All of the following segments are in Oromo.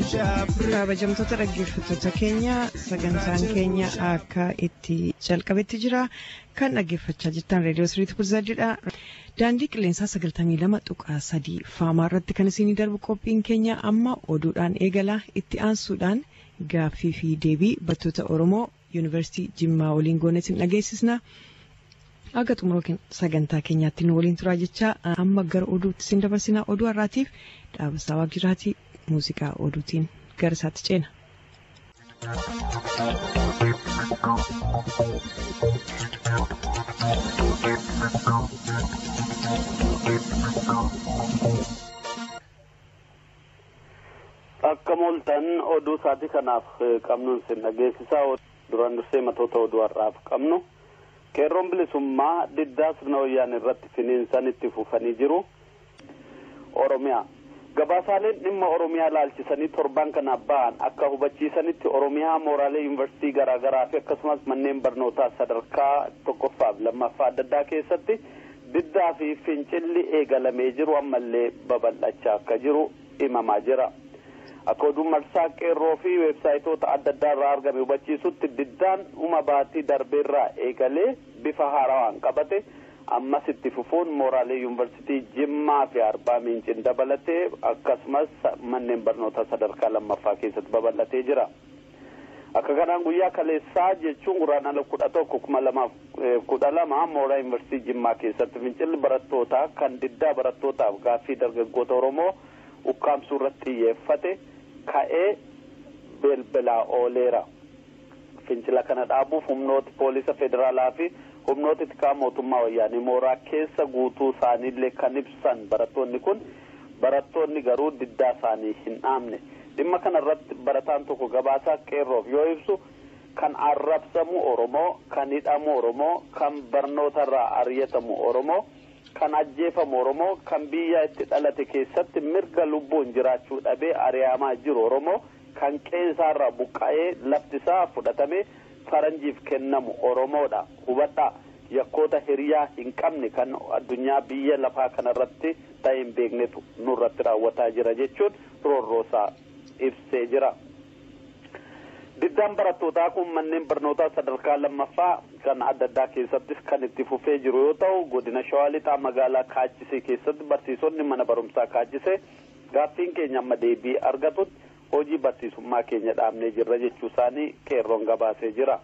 Kabajamtoota dhaggeeffattoota keenya, sagantaan keenya akka itti jalqabetti jira. Kan dhaggeeffachaa jirtan reediyoo siriitti pulzaadidha. Daandii qilleensaa 92.3 faamaa irratti kan isinii darbu qophiin keenya amma oduudhaan eegala. Itti aansuudhaan gaaffii fi deebii barattoota Oromoo Yuunivarsiitii Jimmaa waliin goone isin dhageessisna. Akka xumura sagantaa keenyaatti nu waliin turaa jechaa, amma gara oduutti isin dabarsina. Oduu har'aatiif Dhaabasaa Waaqjiraatii muuziqaa oduutiin gara isaatti ceena. Akka mooltan, oduu isaatii kanaaf qabnuun sin dhageessisaa. Duraan dursee matoota oduu har'aaf qabnu. Qeerroon bilisummaa diddaa sirna wayyaanee irratti finiinsan itti fufanii jiru. Oromiyaa. Gabaasaaleen dhimma Oromiyaa laalchisanii torban kana ba'an akka hubachiisanitti, Oromiyaa mooraalee yuunivarsiitii garaagaraa fi akkasumas manneen barnootaa sadarkaa tokkoffaa fi lammaffaa adda addaa keessatti diddaa fi fincilli eegalamee jiru ammallee babal'achaa akka jiru himamaa jira. Akka oduun marsaa qeerroo fi weebsaayitoota adda addaa irraa argame hubachiisutti, diddaan dhuma baatii darbeerraa eegalee bifa haarawaan qabate ammas itti fufuun mooraalee yuunivarsiitii Jimmaa fi Arbaa Miincin dabalatee akkasumas manneen barnootaa sadarkaa lammaffaa keessatti babal'atee jira. Akka kanaan guyyaa kaleessaa, jechuun Guraandhala 11, 2012, mooraa yuunivarsiitii Jimmaa keessatti fincilli barattootaa kan diddaa barattootaaf gaaffii dargaggoota Oromoo ukkaamsuu irratti xiyyeeffate ka'ee belbelaa ooleera. Fincila kana dhaabuuf humnooti poolisa federaalaa fi humnooti tikaa mootummaa wayyaanee mooraa keessa guutuu isaaniillee kan ibsan barattoonni kun, barattoonni garuu diddaa isaanii hin dhaabne. Dhimma kana irratti barataan tokko gabaasaa qeerroof yoo ibsu, kan arrabsamu Oromoo, kan hidhamu Oromoo, kan barnootarraa ari'atamu Oromoo, kan ajjeefamu Oromoo, kan biyya itti dhalate keessatti mirga lubbuun jiraachuu dhabee ari'amaa jiru Oromoo, kan qe'eesaarraa buqqa'ee lafti isaa fudhatamee faranjiif kennamu Oromoodha. Hubadhaa, yakkoota hiriyaa hin qabne kan addunyaa biyya lafaa kanarratti ta'e hin beeknetu nurratti raawwataa jira jechuun roorroosaa ibsee jira. Diddaan barattootaa kun manneen barnootaa sadarkaa lammaffaa kan adda addaa keessattis kan itti fufee jiru yoo ta'u, godina Shawaa Lixaa magaalaa Kaachisee keessatti barsiisonni mana barumsaa Kaachisee gaaffiin keenya amma deebii argatutti hojii barsiisummaa keenya dhaabnee jirra jechuu isaanii qeerroon gabaasee jira.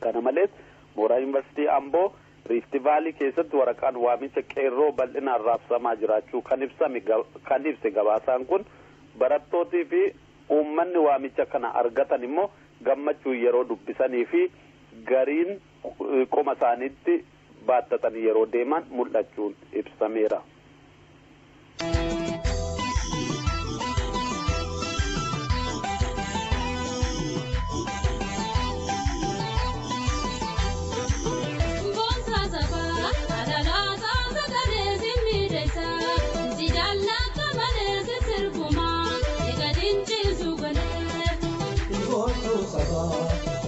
Kana malees mooraa yuunivarsiitii Amboo Riifti Vaalii keessatti waraqaan waamicha qeerroo bal'inaan raabsamaa jiraachuu kan ibsame kan ibse gabaasaan kun, barattootii fi uummanni waamicha kana argatan immoo gammachuu yeroo dubbisanii fi gariin qoma isaaniitti baattatan yeroo deeman mul'achuun ibsameera.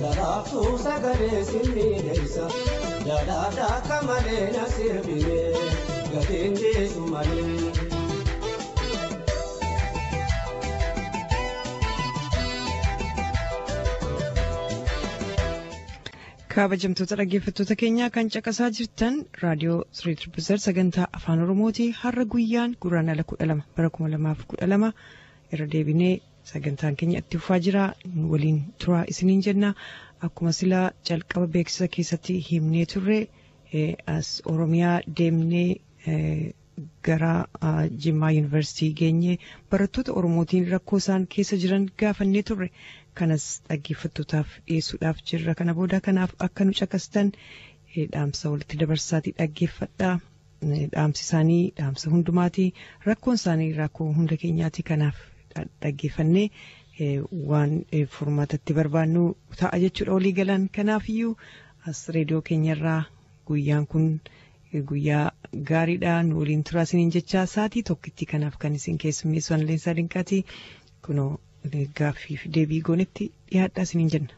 Lalaaftuu sagalee simmiidheessa, dhadhaadhaa akka malee na sirbine gatiin dhiisu malee. Kabajamtoota dhaggeeffattoota keenyaa, kan caqasaa jirtan raadiyoo Sirii Tirbizer sagantaa Afaan Oromooti. Har'a guyyaan Guraandhala 12 bara 2012. Irra deebinee sagantaan keenya itti fufaa jira. Nu waliin turaa isiniin jenna. Akkuma silaa jalqaba beeksisa keessatti himnee turre, as Oromiyaa deemnee gara Jimmaa Yuunivarsiitii geenye barattoota Oromootiin rakkoo isaan keessa jiran gaafannee turre. Kanas dhaggeeffattootaaf dhiyeessuudhaaf jirra kana booda. Kanaaf akka nu caqastan dhaamsa walitti dabarsaatii dhaggeeffadhaa. Dhaamsi isaanii dhaamsa hundumaati, rakkoon isaanii rakkoo hunda keenyaati. Kanaaf dhaggeeffannee waan furmaatatti barbaannu ta'a jechuudha walii galan. Kanaafiyyuu as reediyoo keenyarraa guyyaan kun guyyaa gaariidha, nu waliin turaa isiniin jechaa, sa'aatii tokkitti kanaaf kan isin keessummeessu Leensaa Dinqaatii. Kunoo gaaffiif deebii goonetti dhiyaadhaa isiniin jenna.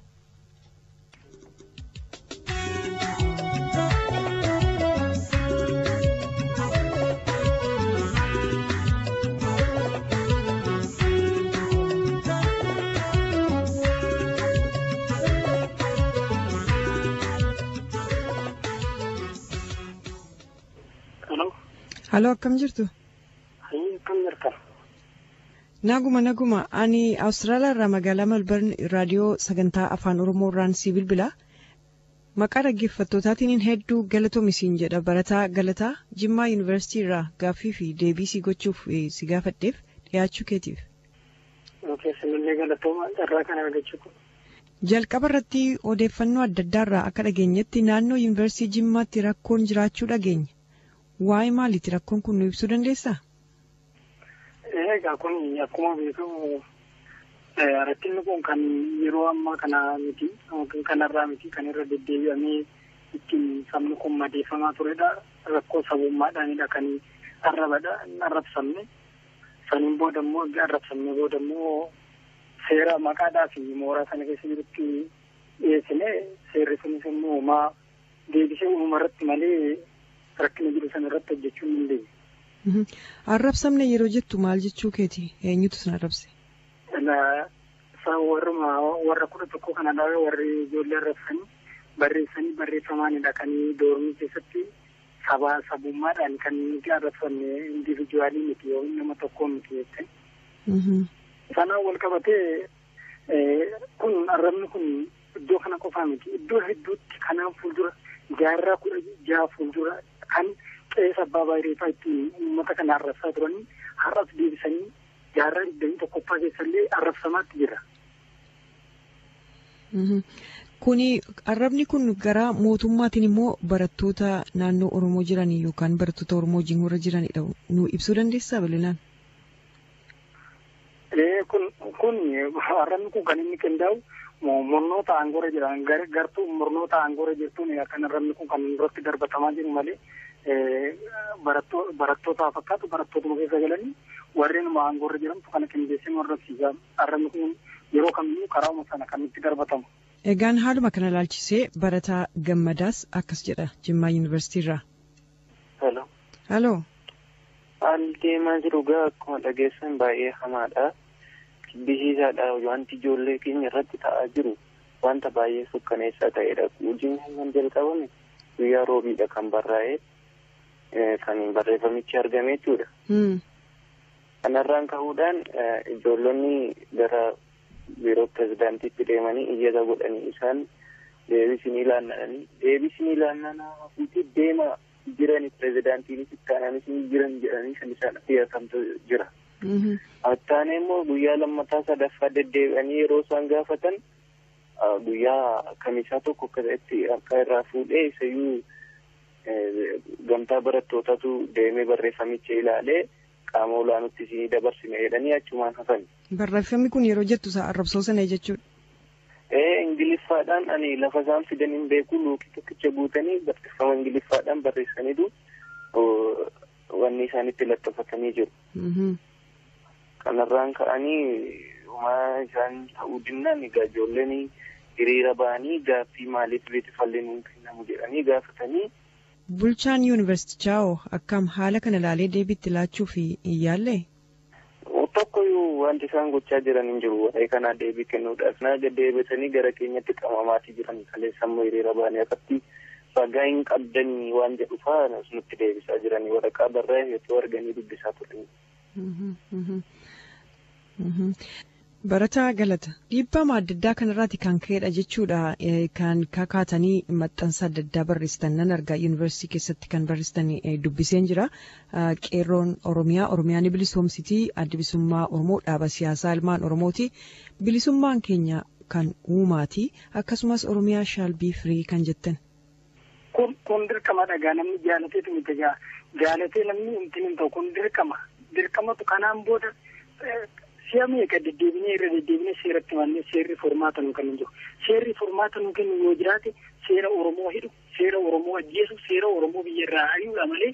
Haloo, akkam jirtu? Akkam jirta? Naguma naguma, ani Awustiraaliyaa irraa magaalaa Melbourne raadiyoo sagantaa afaan Oromoo irraan si bilbila. Maqaa dhaggeeffattootaatiin hedduu galatoomi siin jedha barataa Galataa Jimmaa Yuunivarsiitii irraa gaaffii fi deebii si gochuuf si gaafadheef dhiyaachuu keetiif. Keessanillee galatooma carraa kana argachuu kun. Jalqaba irratti odeeffannoo adda addaa irraa akka dhageenyetti naannoo Yuunivarsiitii Jimmaatti rakkoon jiraachuu dhageenya. Waa'ee maaliiti rakkoon kun nu ibsuu dandeessaa? Egaa kun akkuma beekamu rakkinni kun kan yeroo ammaa kana miti yookiin kanarraa miti kan irra deddeebi'amee ittiin sabni kun madeeffamaa turedha. Rakkoo sabummaadhaanidha kan arrabadha arrabsamne. Saniin booda immoo arrabsamne booda immoo seera maqaadhaa fi mooraa sana keessa jirutti dhiyeessine seerri sunis immoo homaa deebisee uumama irratti malee rakkina jiru sana irratti hojjechuu hin dandeenye. Arrabsamne yeroo jettu maal jechuu keeti? Eenyutu sin arrabse? Warruma warra 11 kana dhabe warri ijoollee arrabsanii barreessanii barreeffamaanidha kan doormii keessatti saba sabummaadhaan kan nuti arrabsamne indivijuwaalii miti yoo nama tokko miti jettani. Sanaan wal qabatee kun arrabni kun iddoo kana qofaa miti iddoo hedduutti kanaan fuuldura jaarraa 16 fuuldura kan qe'ee abbaa baay'eefaa ittiin uummata kana arrabsaa turanii har'as deebisanii jaarraa 21ffaa keessallee arrabsamaatti jira. Kuni arrabni kun gara mootummaatiin immoo barattoota naannoo Oromoo jiranii yookaan barattoota Oromoo wajjin warra jiranidha. Nu ibsuu dandeessaa bal'inaan? Kun arrabni kun kan inni qindaa'u murnoota aangoorra jiran gartuu murnoota aangoorra jirtuun kan arrabni kun kan irratti darbatamaa jiru malee barattoota fakkaatu barattootuma keessa galanii warreenuma aangoorra jirantu kana qindeessee arrabsiisa. Arrabni kun yeroo kamiyyuu karauma sana kan itti darbatamu. Egaan haaluma kana ilaalchisee barataa Gammadaas akkas jedha Jimmaa Yuunivarsiitii irraa. Halo. Halo. Haalli deemaa jiru gaa akkuma dhageessan baay'ee hamaadha. Jibbisiisaadha. Wanti ijoollee keenya irratti ta'aa jiru wanta baay'ee sukkaneessaa ta'edha. Hojiin kan jalqabame guyyaa roobiidha kan barraa'ee kan barreeffamichi argame jechuudha. Kanarraan ka'uudhaan ijoollonni gara biiroo pirezidaantiitti deemanii iyyata godhanii isaan deebisinii laannanii deebisinii laannanaa hafuuti deemaa jirani pirezidaantiinis itti aanaanis ni jiran jedhanii kan isaan iyyatamtu jira. Attaanee immoo guyyaa lammataa sadaffaa deddeebi'anii yeroo isaan gaafatan guyyaa kamisaa tokko akka ta'etti harka irraa fuudhee isayyuu gamtaa barattootaatu deemee barreeffamicha ilaalee qaama olaanutti isinii dabarsine jedhanii achumaan hafan. Barreeffamni kun yeroo jettu isaa arrabsoo sana jechuudha. Ingiliffaadhaan ani lafa isaan fidan hin beeku luukii tokkicha guutanii barreeffama Ingiliffaadhaan barreessaniitu wanni isaanitti laxxafatanii jiru. Kanarraan ka'anii homaa isaan ta'uu dinnaan egaa ijoolleen hiriira ba'anii gaaffii maaliif beeksifallee nuun kennamu jedhanii gaafatanii. Bulchaan yuunivarsiitichaa hoo akkam haala kana ilaalee deebiitti laachuuf hin yaallee? Tokkoyyuu wanti isaan gochaa jiran hin jiru. Waa'ee kanaa deebii kennuudhaaf naga deebisanii gara keenyatti qabamaatii jiran kaleessa immoo hiriira ba'anii irratti ragaa hin qabdanii waan jedhu fa'aa nutti deebisaa jiranii waraqaa barraa'e hedduu arganii dubbisaa turani. Barataa Galata dhiibbaa adda addaa kanarraati kan ka'edha jechuudha kan kakaatanii maxxansa adda addaa barreessitan nan argaa yuunivarsiitii keessatti kan barreessitan dubbiseen jira. Qeerroon Oromiyaa Oromiyaan bilisoomsitii adda bilisummaa Oromoo dhaaba siyaasaa ilmaan Oromooti. Bilisummaan keenya kan uumaati akkasumas Oromiyaa shall be free kan jettan. Kun dirqama dhagaa namni jaalateetu miti egaa jaalatee namni hin ta'u kun dirqama dirqamatu kanaan booda. Si'a meeqa deddeebinee irra deddeebinee seeratti mannee seerri furmaata nuu kennu jiru. Seerri furmaata nuu kennu yoo jiraate seera Oromoo hidhu, seera Oromoo ajjeesu, seera Oromoo biyya irraa ari'uudha malee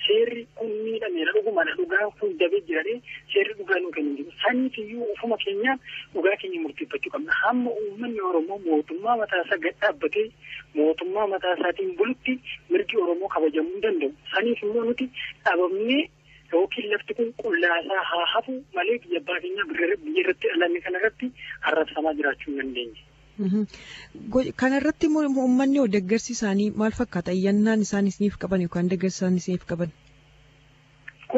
seerri kun miidhameera dhugumadha dhugaan kun dabee jiranii seerri dhugaa nuu kennu jiru. Saniif iyyuu ofuma keenyaan dhugaa keenya murteeffachuu qabna. Hamma uummanni Oromoo mootummaa mataasaa gad dhaabbatee mootummaa mataa isaatiin bulutti mirgi Oromoo kabajamuu hin danda'u. Saniif immoo nuti dhabamnee yookiin lafti kun qullaasaa haa hafu malee biyya abbaa keenya biyya irratti dhalanne kanarratti arrabsamaa jiraachuu hin dandeenye. Kanarratti uummanni deeggarsi isaanii maal fakkaata? Iyyannaan isaan isiniif qaban yookaan deeggarsi isaan isiniif qaban?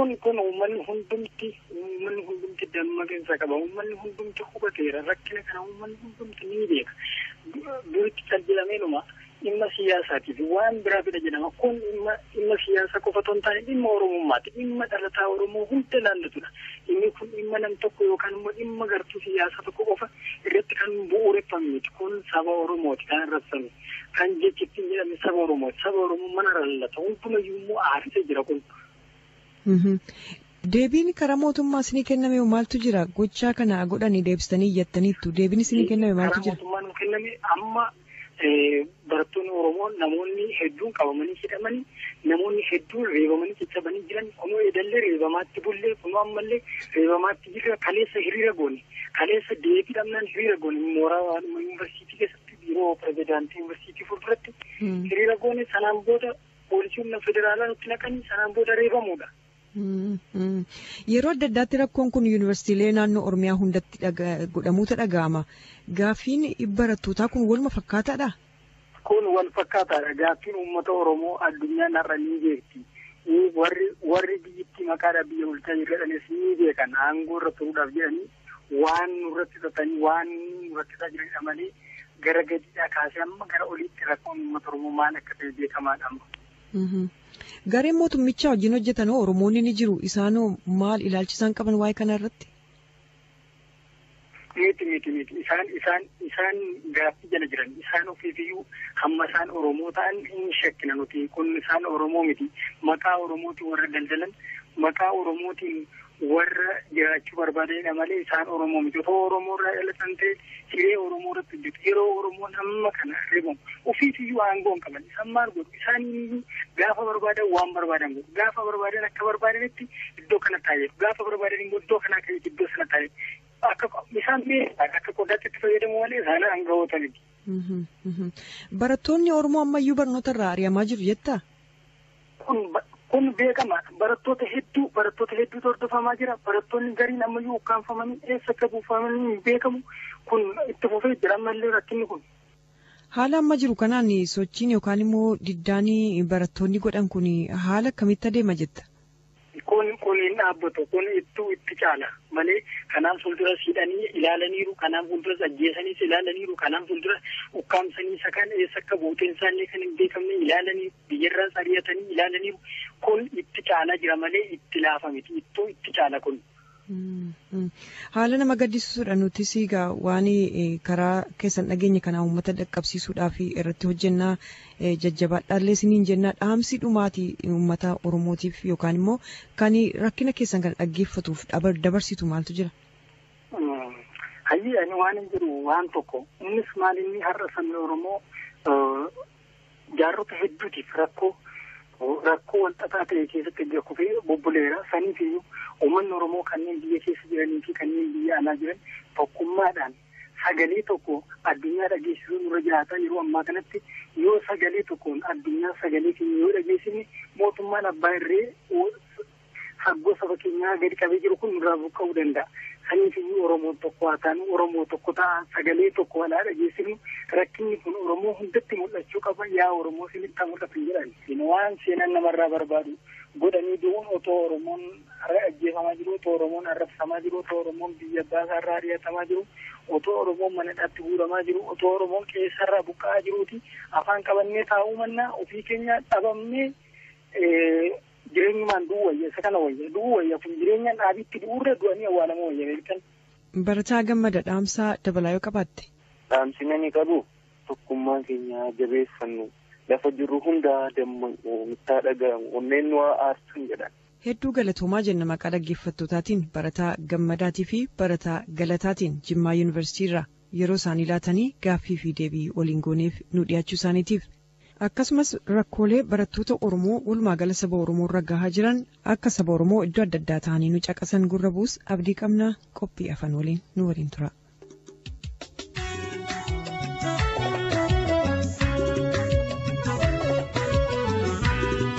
Kun uummanni hundumti dammaqinsa qaba. Uummanni hundumti hubateera. Rakkina kana uummanni hundumti ni beeka. Duritti caljilameenuma dhimma siyaasaatiif waan biraa fida jedhama. Kun dhimma siyaasaa qofa otoo hin taane dhimma Oromummaati. Dhimma dhalataa Oromoo hunda ilaallatudha. Dhimmi kun dhimma nam tokko yookaan immoo dhimma gartuu siyaasaa tokko qofa irratti kan bu'uureffame miti. Kun saba Oromooti kan arrabsame. Kan jechi ittiin jedhame saba Oromooti. Saba Oromoo mana lallata. Hundumayyuu immoo aarsee jira kun. Deebiin karaa mootummaa isinii kenname maaltu jira? Gochaa kana godhanii deebistanii iyyattaniittu. Deebiin isinii kenname maaltu jira? Karaa mootummaa nuu kenname amma barattoonni Oromoo namoonni hedduun qabamanii hidhamanii, namoonni hedduun reebamanii caccabanii jiran, kunoo edallee reebamaatti bullee, kunoo ammallee reebamaatti jirra. Kaleessa hiriira goone, kaleessa deebii dhabnaan hiriira goone mooraa yuunivarsiitii keessatti biiroo pirezidaantii yuunivarsiitii fuulduratti hiriira goone. Sanaan booda poolisii humna federaalaa nutti naqanii sanaan booda reebamuudha. Yeroo adda addaatti rakkoon kun yuunivarsiitiilee naannoo Oromiyaa hundatti godhamuutu dhaga'ama. Gaaffiin barattootaa kun waluma fakkaataadha? Kun wal fakkaataadha. Gaaffiin uummata Oromoo addunyaan har'a ni beekti. Warri biyyattii maqaadhaa biyya bulchaa jedhanis ni beekan. Aangoo irra turuudhaaf jedhanii waan nurratti xaxanii waan nurratti xaxaa jiranidha malee gara gadiidhaa kaasee amma gara oliitti rakkoon uummata Oromoo maal akka ta'e beekamaadha amma. Gareen mootummichaa wajjin hojjetan Oromoonni ni jiru. Isaanoo maal ilaalcha isaan qaban waa'ee kana irratti? Miti. Isaan gaaffii jala jiran. Isaan ofiifiyyuu hamma isaan Oromoo ta'an hin shakkina nuti. Kun isaan Oromoo miti. Maqaa Oromootiin warra daldalan, maqaa Oromootiin warra jiraachuu barbaadanidha malee isaan Oromoo miti. Otoo Oromoo irraa dhalatan ta'e hiree Oromoo irratti hojjetu. Yeroo Oromoon amma kana reebamu ofiifiyyuu aangoo hin qaban. Isaan maal godhu? Isaan gaafa barbaadan waan barbaadan godhu. Gaafa barbaadan akka barbaadanitti iddoo kana taa'ee, gaafa barbaadan immoo iddoo kanaa ka'ee iddoo sana taa'ee. Akka isaan akka qodaatti itti fayyadamu malee isaan aangawoota miti. Barattoonni Oromoo ammayyuu barnoota irraa ari'amaa jiru jettaa? Kun beekama. Barattoota hedduutu hordofamaa jira. Barattoonni gariin ammayyuu ukkaanfamanii eessa akka buufamanii hin beekamu. Kun itti fufee jira ammallee rakkinni kun. Haala amma jiru kanaan sochiin yookaan immoo diddaanii barattoonni godhan kun haala akkamitti adeema jetta? Kun hin dhaabbatu. Kun itti caala malee kanaan fuulduras hidhanii ilaalaniiru, kanaan fuulduras ajjeesaniis ilaalaniiru, kanaan fuulduras ukkaamsanii isa kan eessa akka buuteen isaallee kan hin beekamne ilaalaniiru, biyyarraas ari'atanii ilaalaniiru. Kun itti caalaa jira malee itti laafa miti. Ittuu itti caala kun. Haala nama gaddisiisuudha. Nutis egaa waan karaa keessan dhageenya kanaa uummata dhaqqabsiisuudhaaf irratti hojjennaa jajjabaadhaallee isiniin jennaa. Dhaamsi dhumaatii uummata Oromootiif yookaan immoo kan rakkina keessan kan dhaggeeffatuuf dabarsitu maaltu jira? Hayyii ani waan hin jiru waan tokko. Innis maal inni har'a sabni Oromoo jaarrota hedduutiif rakkoo wal xaxaa ta'e keessatti kufee bubbuleera. Saniif iyyuu uummanni Oromoo kanneen biyya keessa jiranii fi kanneen biyya alaa jiran tokkummaadhaan sagalee tokko addunyaa dhageessisuu nurra jiraata. Yeroo ammaa kanatti yoo sagalee tokkoon addunyaa sagalee keenya yoo dhageessifne mootummaan abbaa irree saggoo saba keenyaa gadi qabee jiru kun nurraa buqqa'uu danda'a. Saniif iyyuu Oromoon tokko haa taanu, Oromoo tokko ta'a, sagalee tokko walaa dhageessifnu. Rakkinni kun Oromoo hundatti mul'achuu qaba. Yaa Oromoo isinitti haa mul'atu jedhan. Waan seenaan namarraa barbaadu godhanii du'uun otoo Oromoon har'a ajjeefamaa jiru, otoo Oromoon arrabsamaa jiru, otoo Oromoon biyya abbaasaarraa ari'atamaa jiru, otoo Oromoon mana hidhaatti guuramaa jiru, otoo Oromoon qeessarraa buqqa'aa jiruuti afaan qabannee taa'uu mannaa ofii keenya dhabamnee jireenyumaan du'uu wayya. Isa kana wayya du'uu wayya. Kun jireenyaan dhaabiitti du'uurra du'anii awwaalamuu wayya beektan. Barataa Gammada, dhaamsaa dabalaa yoo qabaatte? Dhaamsi nani qabu tokkummaan keenya jabeeffannu, lafa jirru hundaa dammaqnu, nuttaa dhaga'amu, onneen nu aarsuun jedhan. Hedduu galatoomaa jenna maqaa dhaggeeffattootaatiin Barataa Gammadaatii fi Barataa Galataatiin Jimmaa Yuunivarsiitii irraa yeroo isaanii laatanii gaaffii fi deebii waliin gooneef nu dhiyaachuu isaaniitiif. Akkasumas rakkoolee barattoota Oromoo walumaa gala saba Oromoo irra gahaa jiran akka saba Oromoo iddoo adda addaa ta'anii nu caqasan gurra buus abdii qabnaa. Qophii afaan waliin nu waliin tura.